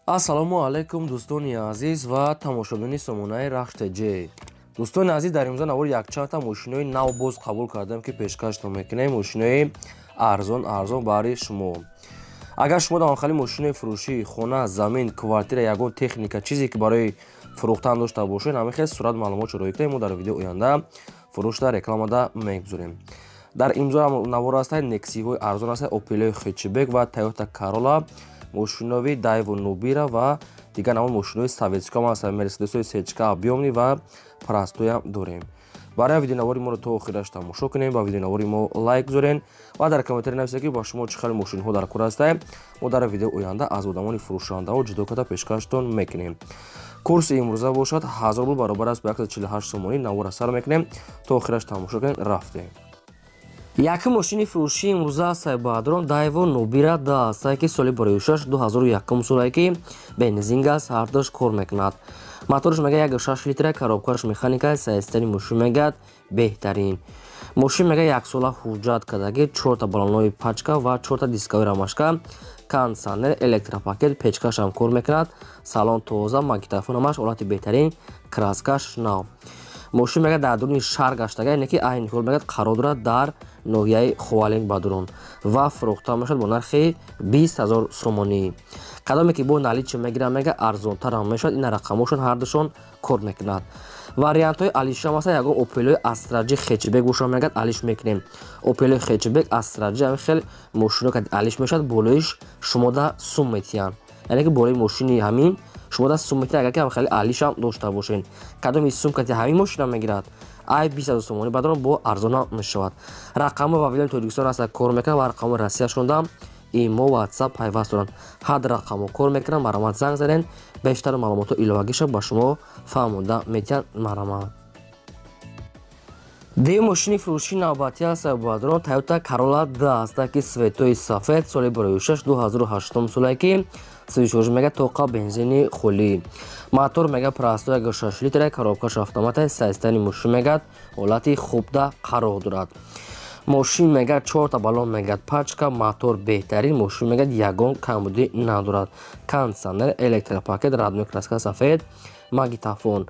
Ассалому алайкум, дӯстони азиз ва тамошобини сомонаи Рахш ТЖ. Дӯстони азиз, дар имрӯза навори якчандта мошинои нав боз қабул кардем, ки пешкаштон мекунем. Мошинои арзон арзон баҳри шумо. Агар шумо дар хали мошинои фурӯшӣ, хона, замин, квартира, ягон техника, чизе ки барои фурӯхтан дошта бошед, ҳамин хел сурат, маълумот роҳӣ кунед, мо дар видео оянда фурӯшда, рекламада мегузорем. Дар имрӯза навор ҳастанд Нексиҳои арзон ҳастанд, Опелои хэтчбек ва Тойота Карола, мошинови Дайву Нубира ва дигар навъ мошинои советском ҳастанд, Мерседесои сечка объёмный ва простой ам дорем. Барои видеонавори моро то охираш тамошо кунем, ба видеонавори мо лайк гузорен ва дар комментарий нависед, ки ба шумо чӣ хел мошинҳо дар кор ҳастанд. Мо дар видео оянда аз одамони фурӯшандаҳо ҷудо карда пешкаштон мекунем. Курси имрӯза бошад 1000 рубл, баробар аст ба 148 сомонӣ. Навора сар мекунем, то охираш тамошо кунем. Рафтем. Якум мошини фурӯшии имрӯза сайбадрон Дайво Нубира да астае, ки соли барои 2001 солае, ки бензин аст, ҳардуш кор мекунад. Моторш мега 1,6 литра, коробкаш механика, состояние мошин мегӯяд беҳтарин. Мошин мега яксола ҳуҷҷат кардаги, чорта баллонои пачка ва чорта дисковой рамашка, кондиционер, электропакет, печкашам кор мекунад, салон тоза, магнитофон ҳамаш ҳолати беҳтарин, краскаш нав. Мошин мега дар дуруни шаҳр гаштага, яъне ки айни ҳол мегӯяд қарор дорад дар ноҳияи Ховалинг Бадрон ва фурӯхта мешавад бо нархи 20 000 сомонӣ. Кадоме ки бо наличие мегирад, мега арзонтарам мешавад. Ина рақамошон, ҳардушон кор мекунад. Вариантҳои алишам ҳаста, ягон Опелои Астра Ҷи хэтчбек боша, мегӯяд алиш мекунем. Опелои хэтчбек, Астра Ҷи, ҳамин хел мошино ка алиш мешавад, болоиш шумода сум метиҳанд, яъне ки болои мошини ҳамин шумода сум метиҳанд. Агар ки ҳам хеле алишам дошта бошед, кадоми сум кати ҳамин мошина мегирад, ай 20 000 сомонӣ бадрон бо арзона мешавад. Рақамҳо ва вилояти Тоҷикистон ҳаста, кор мекунад ва рақамҳои Россияшонда имо, Ватсап пайваст доранд. Ҳар рақамҳо кор мекунанд, марҳамат, занг занед, бештар маълумотҳо иловагиша ба шумо фаҳмонда метиҳанд. Марҳамат. Дуюм мошини фурӯшии навбатӣ аст, бадрон Тойота Карола д аста, ки цветои сафед, соли 2006, 2008 солае, ки сӯзишвориш мега тоқа бензини холӣ. Мотор мега простой 1,6 литра, коробкаш автомата, состояние мошин мегӯяд ҳолати хубда қарор дорад. Мошин мегӯяд чорта баллон мегӯяд пачка, мотор беҳтарин. Мошин мегӯяд ягон камбудӣ надорад, кондиционер, электропакет, родной краска сафед, магнитофон.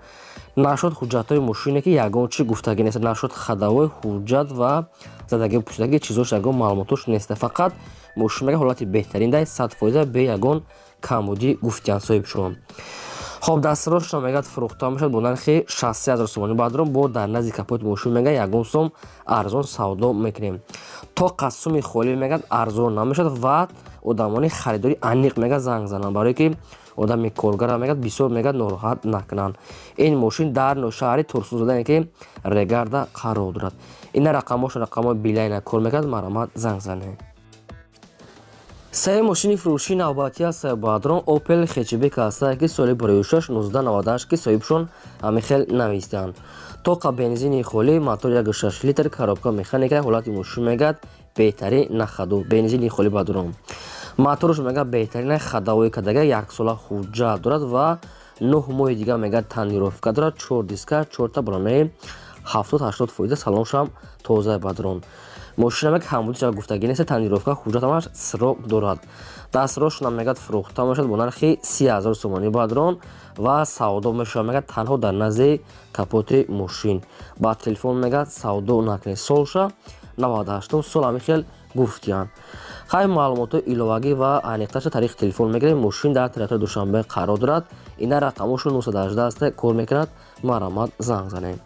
Нашуд ҳуҷҷатҳои мошине, ки ягон чӣ гуфтагӣ нест, нашуд ходовой, ҳуҷҷат ва задагӣ пӯшидагӣ чизош, ягон маълумотош нест. Фақат мошин мега ҳолати беҳтарин дай, 100%, бе ягон камбудӣ гуфтиянд соҳибшон. Хоб, дастрошро мегӯяд фурӯхта мешавад бо нархи 63 000 сомонӣ. Баъдрон бо дар назди капоти мошин мега ягон сом арзон савдо мекунем. То қасуми холӣ мегӯяд арзон намешавад ва одамони харидори аниқ мега занг зананд, барое ки одами коргара мегӯяд бисёр мегӯяд нороҳат накунанд. Ин мошин дар шаҳри Турсунзода, яъне ки Регарда қарор дорад. Ина рақамҳош, рақамҳои Билайна кор мекунад, марҳамат, занг занед. Сеюм мошини фурӯшии навбатӣ аст, бадрон Опел хэтчбек ҳастае, ки соли 2006, 1998, ки соҳибшон ҳамин хел навистанд. Тоқа бензини холӣ, мотор 1,6 литр, коробка механика, ҳолати мошин мегӯяд беҳтарин, на ходу, бензини холӣ. Бадрон моторш мегӯяд беҳтарин, ходовой кардага, яксола ҳуҷҷат дорад ва 9 моҳи дигар мегӯяд тонировка дорад, чор диска, чорта баллонаи 70-80%, салоншам тоза. Бадрон мошина мега камбудиша гуфтагӣ нест, тонировка, ҳуҷҷат ҳамаш срок дорад. Дастрошона мегӯяд фурӯхта мешавад бо нархи 30 000 сомонӣ, бадрон, ва савдо мешавад мегӯяд танҳо дар назди капоти мошин. Ба телефон мегӯяд савдо накунед. Солша 98-ум сол, ҳамин хел гуфтиянд. Хай, маълумотҳои иловагӣ ва аниқтарша тариқи телефон мегирем. Мошин дар территорияи Душанбе қарор дорад. Ина рақамошо 918 аста, кор мекунад, марҳамат, занг занед.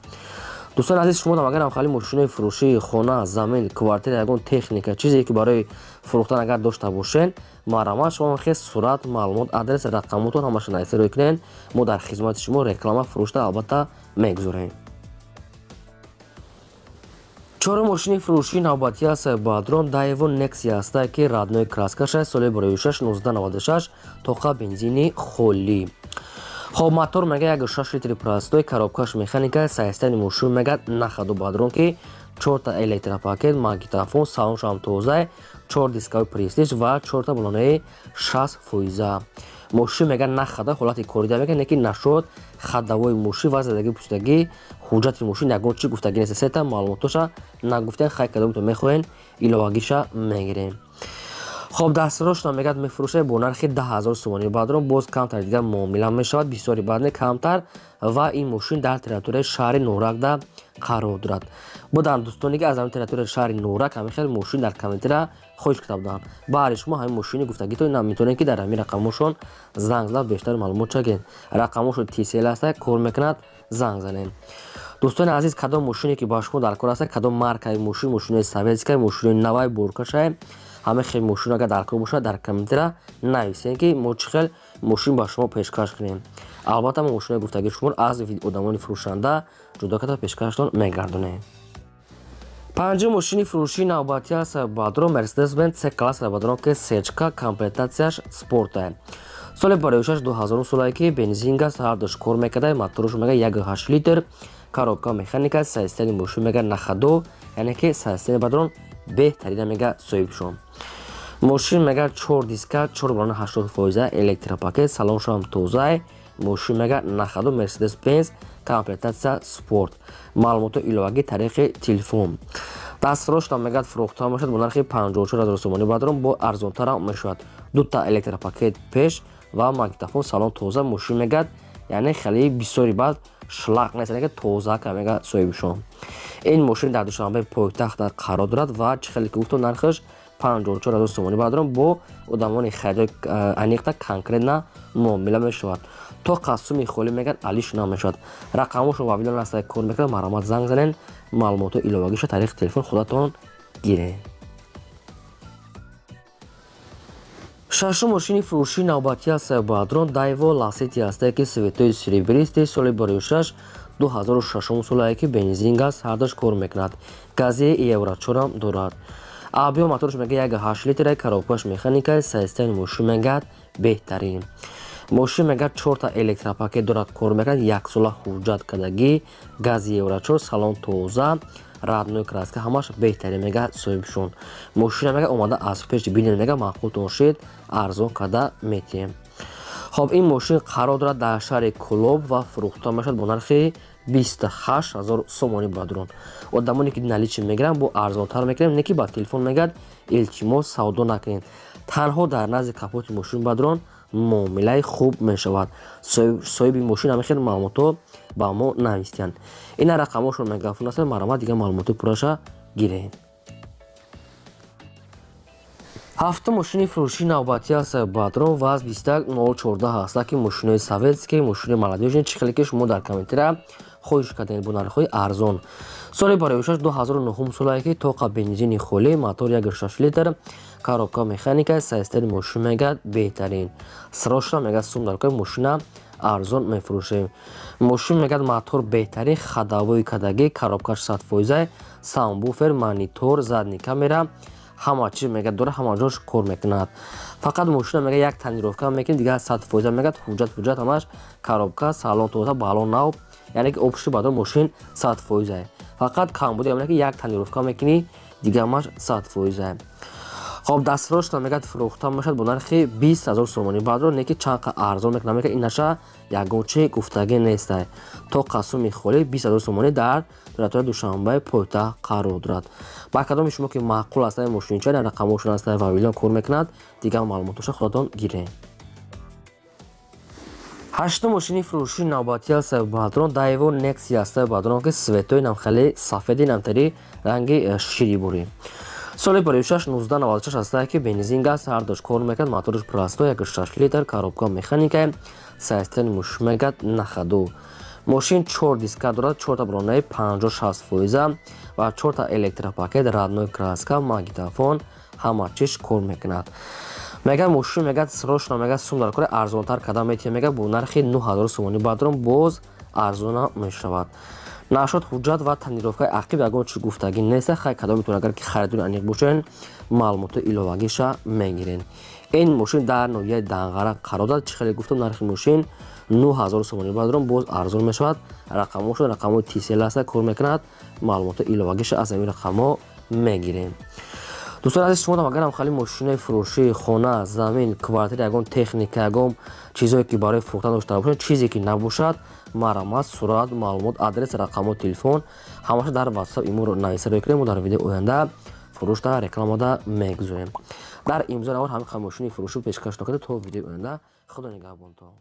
Дӯстони азиз, шумо агар хали мошинои фурӯшии хона, замин, квартира, ягон техника, чизе ки барои фурӯхтан агар дошта бошед, марҳамат, шумо хел сурат, маълумот, адрес, рақамотон ҳамаша нависта рӯй кунед. Мо дар хизмати шумо, реклама фурӯшта албатта мегузорем. Чорум мошини фурӯшии навбатӣ аст, бадрон Дайво Нексия ҳастае, ки родной краскаша, соли 2006, 1996, тоқа бензини холӣ. Хоб, мотор мега 1,6 литри простой, коробкаш механика, состояние мошин мегӯяд на ходу, бадрон, ки чорта электропакет, магнитофон, салоншам тоза, чор дисковой престиж ва чорта баллонаи 60%. Мошин мега на хода, ҳолати корида мега, не ки нашуд ходовой мошин ва задагӣ пӯстагӣ, ҳуҷҷати мошин ягон чӣ гуфтагӣ нест, сета маълумотоша нагуфтем. Хай, кадомто мехоҳен, иловагиша мегирем. Хоб, дастрошна мегӯяд, мефурӯшад бо нархи 10 000 сомонӣ, бародарон. Боз камтар дигар муомила мешавад, бисёри баъд не, камтар. Ва ин мошин дар территорияи шаҳри Норакда қарор дорад. Буданд дӯстоне, ки аз ҳамин территорияи шаҳри Норак ҳамин хел мошин дар комментария хоҳиш карда буданд. Баъди шумо ҳамин мошини гуфтагито метавонед, ки дар ҳамин рақамошон занг зада, бештар маълумот чагед. Рақамошон Tcell аста, кор мекунад, занг занед. Дӯстони азиз, кадом мошине ки ба шумо дар кор аста, кадом маркаи мошин, мошинои советская, мошинои навай, боркашай, ҳамин хел мошин агар дар кор бошад, дар комментария нависем, ки мо чӣ хел мошин ба шумо пешкаш кунем. Албатта, мо мошинои гуфтагии шуморо аз одамони фурӯшанда ҷудо карда, пешкаштон мегардонем. Панҷум мошини фурӯшии навбатӣ аст, бародарон, Мерседес Бенз С класс, бародарон, ки сечка, комплектатсияш спорта, соли бароишаш 2000 солае, ки бензин, газ ҳардуш кор мекарда. Моторш мега 1,8 литр, коробка механика. Состояни мошин мега на ходу, яъне ки состояни, бародарон, беҳтарина мега соҳибшон. Мошин мега чор диска, чор балона, 80%, электропакет, салоншам тозае. Мошин мега на ходу, Мерседес Бенз, комплектатсия спорт. Маълумоти иловагӣ тариқи телефон. Дастфурӯшта мегӯяд, фурӯхта мешавад бо нархи 54 000 сомонӣ, бародарон, бо арзонтарам мешавад. Дута электропакет пеш ва магнитофон, салон тоза. Мошин мегӯяд, яъне хеле бисёри баъд шлак нест, яъне тоза ка мегӯяд соҳибшон. Ин мошин дар Душанбе пойтахт қарор дорад ва чӣ хеле ки гуфтам, нархаш 54 000 сомонӣ, бародарон. Бо одамони харидори аниқта, конкретно муомила мешавад. То қасуми холӣ мегӯяд, алиш намешавад. Рақамошо Вавилон аста, кор мекунад. Марҳамат, занг занед, маълумоти иловагиша тариқи телефон худатон гиред. Шашум мошини фурӯшии навбатӣ аст, бародарон, Дайво Ласети ҳастае, ки цветои серебристый, соли 26 2006 солае, ки бензин, газ ҳардуш кор мекунад, гази евро чорам дорад. Объём моторш мега 1,8 литра, коробкаш механика. Состояни мошин мегӯяд беҳтарин. Мошин мегӯяд чорта электропакет дорад, кор мекунад, яксола ҳуҷҷат кардагӣ, гази евро чор, салон тоза, родной краска, ҳамаш беҳтарин мегӯяд соҳибшон. Мошина мега омада аз пеш бинед, мега маъқултон шид, арзон карда метиҳем. Хоб, ин мошин қарор дорад дар шаҳри Кӯлоб ва фурӯхта мешавад бо нархи 28 000 сомонӣ, бародарон. Одамоне ки наличный мегиранд, бо арзонтар мекунем, не ки ба телефон мегӯяд, илтимос, савдо накунед. Танҳо дар назди капоти мошин, бародарон, муомилаи хуб мешавад. Соҳиби мошин ҳамин хел маълумотҳо ба мо навистиянд. Ина рақамошон мегафон аст, марҳамат, дигар маълумоти пурраша гиред. Ҳафтум мошини фурӯшии навбатӣ аст, бародарон, ВАЗ 21014 ҳаста, ки мошинои советский, мошинои молодёжный, чӣ хеле ки шумо дар комментария хоҳиш кардем, бо нархҳои арзон. Соли бароишаш 2009 солае, ки тоқа бензини холӣ, мотор 1,6 литр, коробка механика. Состояни мошин мегӯяд беҳтарин. Срочно мегӯяд сум дар кори, мошина арзон мефурӯшем. Мошин мегӯяд мотор беҳтарин, ходовой кардагӣ, коробкаш 100%, сабвуфер, монитор, задний камера, ҳама чиз мегӯяд дора, ҳама ҷош кор мекунад. Фақат мошина мегӯяд як тонировка мекунед, дигар 100% мегӯяд. Ҳуҷҷат ҳамаш, коробка, салон тоза, балон нав, яъне ки общий бадор мошин 100%. Фақат камбуди ҳамина, ки як тонировка мекунӣ, дигар ҳамаш 100%. Хоб, дастфурӯшта мегӯяд, фурӯхта мешавад бо нархи 20 000 сомонӣ, бародарон. Не ки чанд қа арзон мекунад, мегӯяд, инаша ягон чи гуфтагӣ нестай. То қасуми холӣ 20 000 сомонӣ дар территорияи Душанбаи пойтахт қарор дорад. Ба кадоми шумо ки маъқул аст мошинча, рақамошон аст, Вавилон, кор мекунад, дигар маълумотоша худатон гиред. Ҳаштум мошини фурӯшии навбатӣ аст, бародарон, Дайво Некси аст, бародарон, ки цветои намхели сафеди, намтари ранги ширибурӣ, соли 56 1996 аст, ки бензин, газ ҳардуш кор мекунад, моторш простой, 1,6 литр, коробка механика. Состояни мошин мегӯяд на ходу. Мошин чор диска дорад, чорта балонаи 50-60 фоиза ва чорта электропакет, родной краска, магнитофон, ҳама чиз кор мекунад. Мегӯяд мошин, мегӯяд срочно, мегӯяд сум дар кори, арзонтар карда метиҳем, мегӯяд бо нархи 9000 сомонӣ, бародарон, боз арзона мешавад. Нашод ҳуҷҷат ва тонировкаи ақиб ягон чӣ гуфтагӣ нест. Хай, кадометон агар ки харидори аниқ бошед, маълумоти иловагиша мегиред. Ин мошин дар ноҳияи Данғара қарор дорад. Чӣ хеле гуфтам, нархи мошин 9000 сомонӣ, бародарон, боз арзон мешавад. Рақамошон рақамҳои Tcell аста, кор мекунад, маълумоти иловагиша аз ҳамин рақамҳо мегирем. Дӯстони азиз, шумо агарам хали мошинаи фурӯшии хона, замин, квартира, ягон техника, ягон чизое ки барои фурӯхтан дошта бошад, чизе ки набошад, марҳамат, сурат, маълумот, адрес, рақамҳои телефон ҳамаша дар WhatsApp иморо нависа рӯй кунем. Мо дар видеои оянда фурӯхтани мошинои шуморо пешкаш мекунем. Фурӯшда рекламада мегузорем. Дар имзо навор ҳамин мошини фурӯшу пешкаш нокарда. То видеои оянда, Худо нигаҳбонтон.